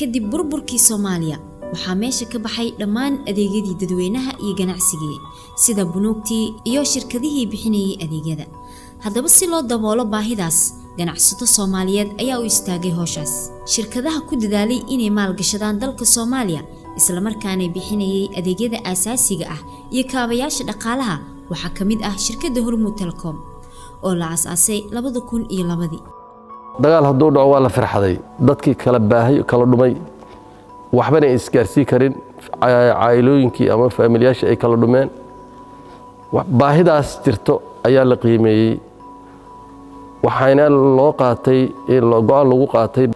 Kadib burburkii Soomaaliya, waxaa meesha ka baxay dhammaan adeegyadii dadweynaha iyo ganacsigii, sida bunuugtii iyo shirkadihii bixinayay adeegyada. Haddaba, si loo daboolo baahidaas, ganacsato Soomaaliyeed ayaa u istaagay howshaas. Shirkadaha ku dadaalay inay maalgashadaan dalka Soomaaliya, islamarkaana bixinayay adeegyada aasaasiga ah iyo kaabayaasha dhaqaalaha, waxaa ka mid ah shirkadda Hormuud Telecom oo la aasaasay 2002-dii. Dagaal hadduu dhaco, waa la firxaday, dadkii kala baahay, kala dhumay, waxbana ay isgaarsii karin, caa'ilooyinkii ama faamilyaashii ay kala dhumeen. Baahidaas jirto ayaa la qiimeeyey, waxaana loo qaatay, go'aan lagu qaatay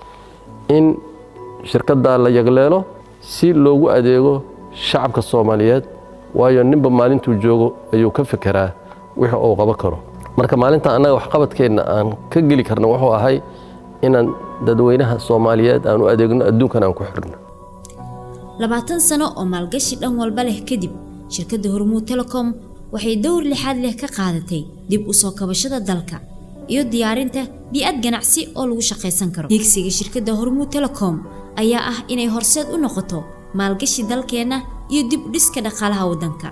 in shirkaddaa la yagleelo si loogu adeego shacabka Soomaaliyeed, waayo ninba maalintuu joogo ayuu ka fekeraa wixii uu qaban karo. Marka maalinta annaga waxqabadkeenna aan ka geli karna wuxuu ahay inaan dadweynaha Soomaaliyeed aan u adeegno, adduunkan aan ku xirno. 20 sano oo maalgashi dhan walba leh kadib, shirkadda Hormuud Telecom waxay dowr lixaad leh ka qaadatay dib u soo kabashada dalka iyo diyaarinta bii'ad ganacsi oo lagu shaqaysan karo. Hiigsiga shirkadda Hormuud Telecom ayaa ah inay horseed u noqoto maalgashi dalkeenna iyo dib u dhiska dhaqaalaha waddanka,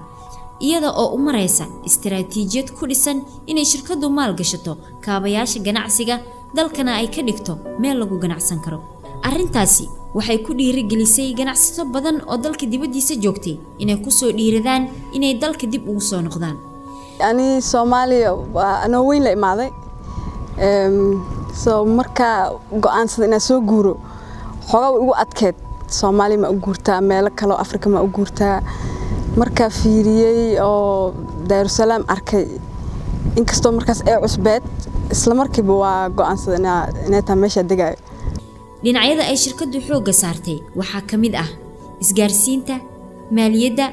iyada oo u maraysa istaraatiijiyad ku dhisan inay shirkaddu maalgashato kaabayaasha ganacsiga dalkana ay ka dhigto meel lagu ganacsan karo. Arrintaasi waxay ku dhiirigelisay ganacsato badan oo dalka dibaddiisa joogtay inay kusoo dhiiradaan inay dalka dib ugu soo noqdaan. Ani Soomaaliya waa anoo weyn la imaaday, so markaa go'aansada inaan soo guuro, xoogaa way igu adkeyd. Soomaaliya ma u guurtaa, meelo kaleo Afrika ma u guurtaa? Markaa fiiriyey oo Daarusalaam arkay, inkastoo markaas ee cusbeed, isla markiiba waa go'aansada inay tahay meeshaa degaayo. Dhinacyada ay shirkaddu xoogga saartay waxaa ka mid ah isgaarsiinta, maaliyadda,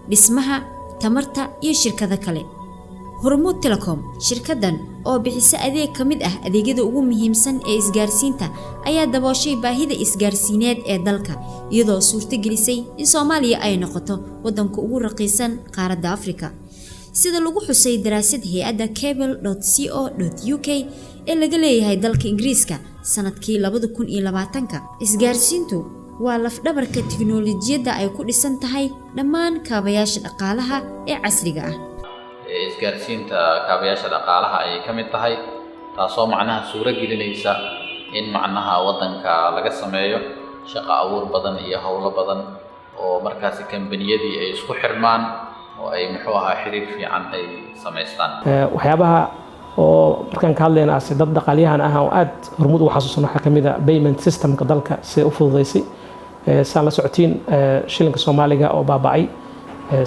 dhismaha, tamarta iyo shirkado kale. Hormuud Telecom, shirkaddan oo bixisa adeeg ka mid ah adeegyada ugu muhiimsan ee isgaarsiinta, ayaa dabooshay baahida isgaarsiineed ee dalka, iyadoo suurtogelisay in Soomaaliya ay noqoto waddanka ugu raqiisan qaaradda Afrika, sida lagu xusay daraasad hay'adda cable co uk ee laga leeyahay dalka Ingiriiska sanadkii 2020-ka. Isgaarsiintu waa lafdhabarka tiknoolajiyadda ay ku dhisan tahay dhammaan kaabayaasha dhaqaalaha ee casriga ah. Isgaarsiinta kaabayaasha dhaqaalaha ayay ka mid tahay, taasoo macnaha suuro gelinaysa in macnaha waddanka laga sameeyo shaqo abuur badan iyo howlo badan, oo markaasi kambaniyadii ay isku xirmaan oo ay, muxuu ahaa, xiriir fiican ay samaystaan. Waxyaabaha oo markaan ka hadlayna ase dad dhaqaalyahan ah oo aad Hormuud ugu xasuusan waxaa ka mid a payment systemka dalka sida u fududaysay. Saan la socotiin, shilinka Soomaaliga oo baaba'ay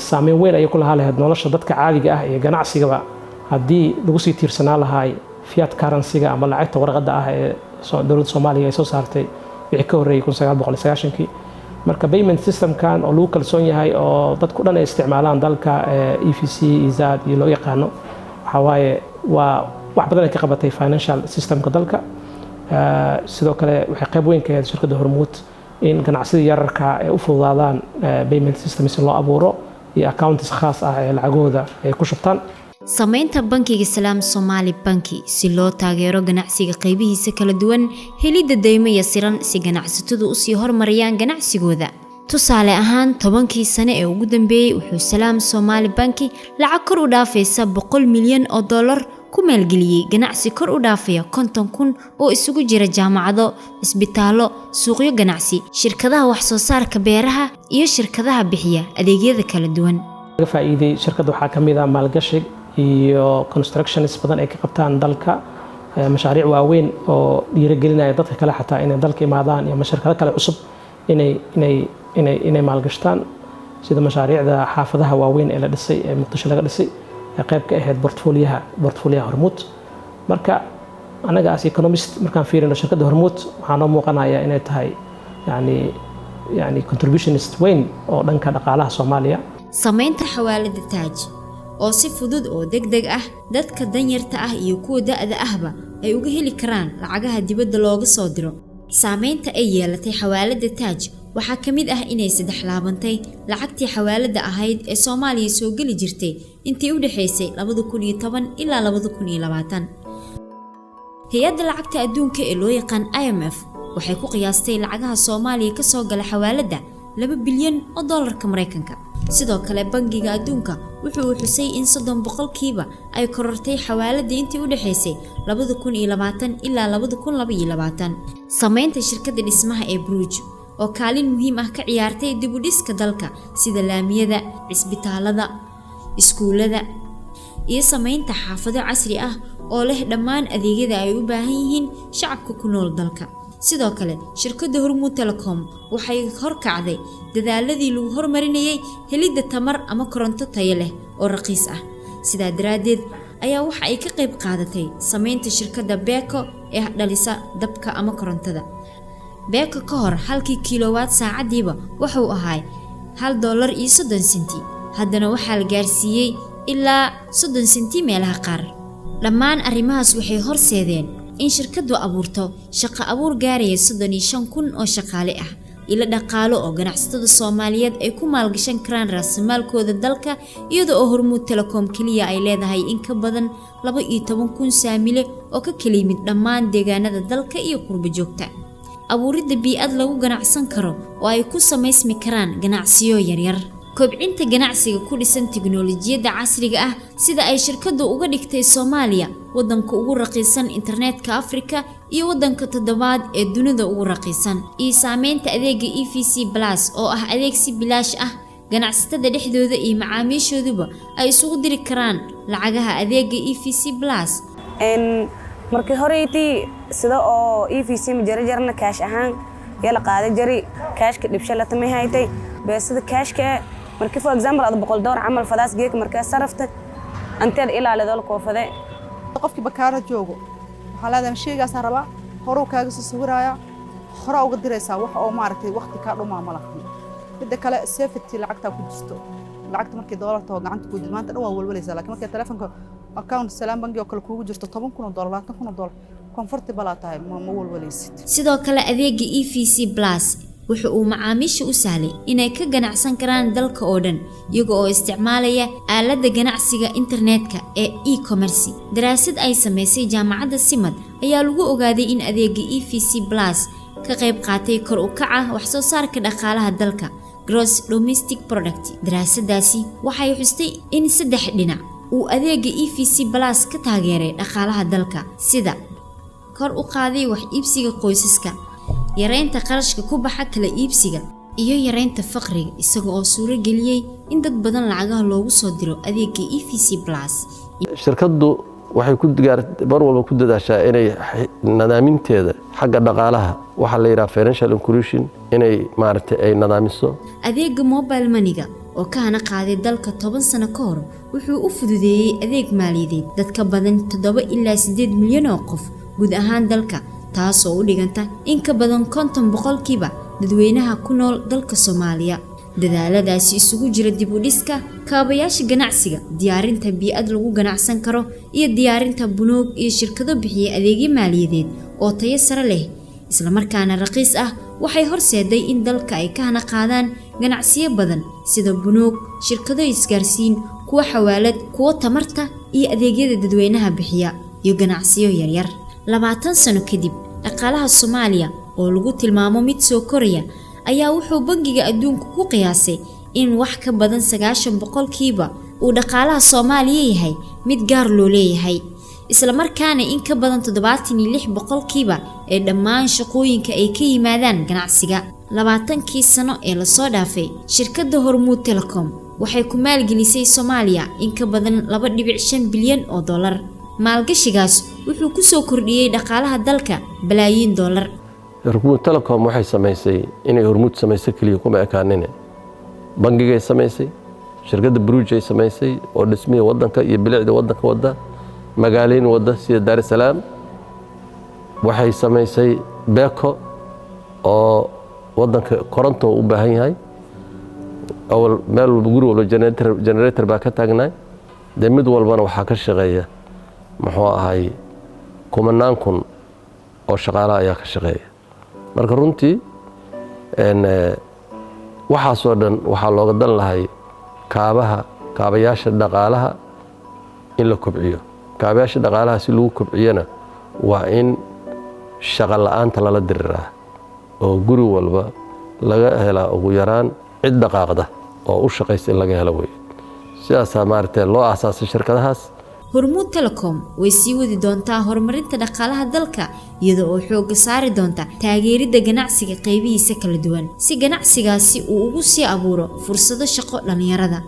saameyn weyn ayay ku lahaa lahayd nolosha dadka caadiga ah iyo ganacsigaba haddii lagu sii tiirsanaa lahaay fiat currency-ga ama lacagta warqadda ah ee dowladda Soomaaliya ay soo saartay wixii ka horreeyay 1990-kii. Marka payment systemkan oo lagu kalsoon yahay oo dadku dhan ay isticmaalaan dalka, EVC iyo Zaad iyo loo yaqaano, waxaa waaye waa wax badan ay ka qabatay financial systemka dalka. Sidoo kale waxay qayb weyn ka ahayd shirkadda Hormuud in ganacsida yararka ay u fududaadaan payment system si loo abuuro iyo accounts khaas ah ee lacagahooda ay ku shubtaan. Samaynta bankiga Salaam Somaali Banki si loo taageero ganacsiga qaybihiisa kala duwan, helidda deymo yasiran si ganacsatadu usii hormariyaan ganacsigooda. Tusaale ahaan, 10-kii sane ee ugu dambeeyey wuxuu Salaam Somaali Banki lacag kor u dhaafaysa 100 milyan oo dollar ku maalgeliyey ganacsi kor u dhaafaya 50,000 oo isugu jira jaamacado, cisbitaallo, suuqyo ganacsi, shirkadaha wax soo saarka beeraha iyo shirkadaha bixiya adeegyada kala duwan. Laga faa'iiday shirkadda waxaa ka mid ah maalgashi iyo constructions badan ay ka qabtaan dalka, mashaariic waaweyn oo dhiirigelinaya dadka kale xataa inay dalka imaadaan iyo shirkado kale cusub inay maalgashtaan, sida mashaariicda xaafadaha waaweyn ee la dhisay ee Muqdisho laga dhisay ee qayb ka ahayd portfolioha Hormuud. Marka anaga as economist markaan fiirino shirkadda Hormuud, waxaa noo muuqanaya inay tahay yani contributionist weyn oo dhanka dhaqaalaha Soomaaliya. Samaynta xawaalada Taaj oo si fudud oo degdeg ah dadka danyarta ah iyo kuwa da'da ahba ay uga heli karaan lacagaha dibadda looga soo diro. Saameynta ay yeelatay xawaalada Taaj waxaa ka mid ah inay saddex laabantay lacagtii xawaalada ahayd ee Soomaaliya soo geli jirtay intii u dhexaysay 2010 ilaa 2020. Hay'adda lacagta adduunka ee loo yaqaan IMF Waxay ku qiyaastay lacagaha Soomaaliya ka soo gala xawaaladda 2 bilyan oo doolarka Maraykanka. Sidoo kale, Bangiga Adduunka wuxuu uu xusay in 30% ay korortay xawaaladda intii u dhexaysay 2020 ilaa 2022. Sameynta shirkadda dhismaha ee Bruj oo kaalin muhiim ah ka ciyaartay dib u dhiska dalka, sida laamiyada, cisbitaalada, iskuulada iyo sameynta xaafado casri ah oo leh dhammaan adeegyada ay u baahan yihiin shacabka ku nool dalka. Sidoo kale, shirkadda Hormuud Telecom waxay horkacday dadaaladii lagu hormarinayay helidda tamar ama koronto tayo leh oo raqiis ah. Sidaa daraaddeed ayaa waxa ay ka qayb qaadatay sameynta shirkadda Beko ee dhalisa dabka ama korontada. Beko ka hor, halkii kiilowaad saacadiiba wuxuu ahaa $1.30, haddana waxaa la gaarsiiyey ilaa 30 senti meelaha qaar. Dhammaan arrimahaas waxay horseedeen in shirkaddu abuurto shaqo abuur gaaraya 35,000 oo shaqaale ah, ilo dhaqaalo oo ganacsatada Soomaaliyeed ay ku maalgashan karaan raasamaalkooda dalka, iyada oo Hormuud Telecom keliya ay leedahay in ka badan 12,000 saamile oo ka kala yimid dhammaan deegaanada dalka iyo qurbo joogta. Abuuridda bii'ad lagu ganacsan karo oo ay ku samaysmi karaan ganacsiyo yaryar, kobcinta ganacsiga ku dhisan tiknoolajiyadda casriga ah, sida ay shirkaddu uga dhigtay Soomaaliya waddanka ugu raqiisan internetka Afrika iyo waddanka toddobaad ee dunida ugu raqiisan, iyo saameynta adeega EVC Plus oo ah adeeg si bilaash ah ganacsatada dhexdooda iyo macaamiishooduba ay isugu diri karaan lacagaha adeega EVC Plus. Markii horeytii sida oo EVC ma jara jarna, cash ahaan yaa la qaada jari. Cashka dhibsho la tamay haytay beesada cashka. Markii, for example, aad $100 camal fadaas geek, markaa sarafta anteed ilaalido la koofade. Qofkii bakaara joogo waxaa leedahay sheygaasaan rabaa, horuu kaaga soo sawiraaya, horaa uga diraysaa. Wax oo maaragtay waqti kaa dhumaa ma lahan. Midda kale, safety lacagtaa ku jirto. Lacagta markii doolarta oo gacanta ku jirto, maanta dhan waa walwalaysaa, laakiin markay telefonka account Salaam Bangi oo kale kuugu jirto $10,000, $20,000, comfortable aa tahay, ma walwalaysid. Sidoo kale, adeega EVC Plus wuxa uu macaamiisha u sahlay inay ka ganacsan karaan dalka oo dhan iyaga oo isticmaalaya aaladda ganacsiga internetka ee e-commerce. Daraasad ay samaysay jaamacadda Simad ayaa lagu ogaaday in adeega EVC Plus ka qayb qaatay kor u kaca wax soo saarka dhaqaalaha dalka, gross domestic product. Daraasadaasi waxay xustay in saddex dhinac uu adeega EVC Plus ka taageeray dhaqaalaha dalka, sida kor u qaaday wax iibsiga qoysaska, yareynta qarashka ku baxa kala iibsiga iyo yareynta faqriga, isaga oo suuro geliyey in dad badan lacagaha loogu soo diro adeega EVC Plus. Shirkaddu waxay ku gaar mar walba ku dadaashaa inay nadaaminteeda xagga dhaqaalaha, waxaa la yidhaha financial inclusion, inay maaragtay ay nadaamiso. Adeega mobile moneyga oo ka hana qaaday dalka 10 sano ka hor wuxuu u fududeeyey adeeg maaliyadeed dad ka badan 7 ilaa 8 milyan oo qof guud ahaan dalka, taasoo u dhiganta in ka badan 50% dadweynaha ku nool dalka Soomaaliya. Dadaaladaasi isugu jira dib u dhiska kaabayaasha ganacsiga, diyaarinta bii'ad lagu ganacsan karo iyo diyaarinta bunuug iyo shirkado bixiya adeegyo maaliyadeed oo tayo sare leh islamarkaana raqiis ah, waxay horseeday in dalka ay ka hana qaadaan ganacsiyo badan, sida bunuug, shirkado isgaarsiin, kuwa xawaalad, kuwo tamarta iyo adeegyada dadweynaha bixiya iyo ganacsiyo yaryar. 20 sano kadib, dhaqaalaha Soomaaliya oo lagu tilmaamo mid soo koraya ayaa wuxuu Bangiga Adduunka ku qiyaasay in wax ka badan 90% uu dhaqaalaha Soomaaliya yahay mid gaar loo leeyahay, islamarkaana in ka badan 76% ee dhammaan shaqooyinka ay ka yimaadaan ganacsiga. 20kii sano ee lasoo dhaafay, shirkadda Hormuud Telecom waxay ku maalgelisay Soomaaliya in ka badan 2.5 bilyan oo dollar. Maalgashigaas wuxuu kusoo kordhiyey dhaqaalaha dalka balaayiin dollar. Hormuud Telecom waxay samaysay inay Hormuud samayso keliya kuma ekaanine, bangigay samaysay, shirkadda Bruj ay samaysay oo dhismihii waddanka iyo bilicda waddanka wadda, magaaleyn wadda sida Daar es Salaam. Waxay samaysay Beko oo waddanka koronto u baahan yahay. Awal meel walba, guri walba generator baa ka taagnaay. Dee mid walbana waxaa ka shaqeeya, muxuu ahay, kumanaan kun oo shaqaalaha ayaa ka shaqeeya. Marka runtii waxaasoo dhan waxaa looga dan lahay kaabayaasha dhaqaalaha in la kobciyo. Kaabayaasha dhaqaalaha si lagu kobciyona waa in shaqo la'aanta lala diriraa. Oo guri walba laga helaa ugu yaraan cid dhaqaaqda oo u shaqaysa in laga helo wey. Sidaasaa maaragtay loo aasaasay shirkadahaas. Hormuud Telecom way sii wadi doontaa horumarinta dhaqaalaha dalka, iyada oo xoogga saari doonta taageeridda ganacsiga qaybihiisa kala duwan, si ganacsigaasi uu ugu sii abuuro fursado shaqo dhallinyarada.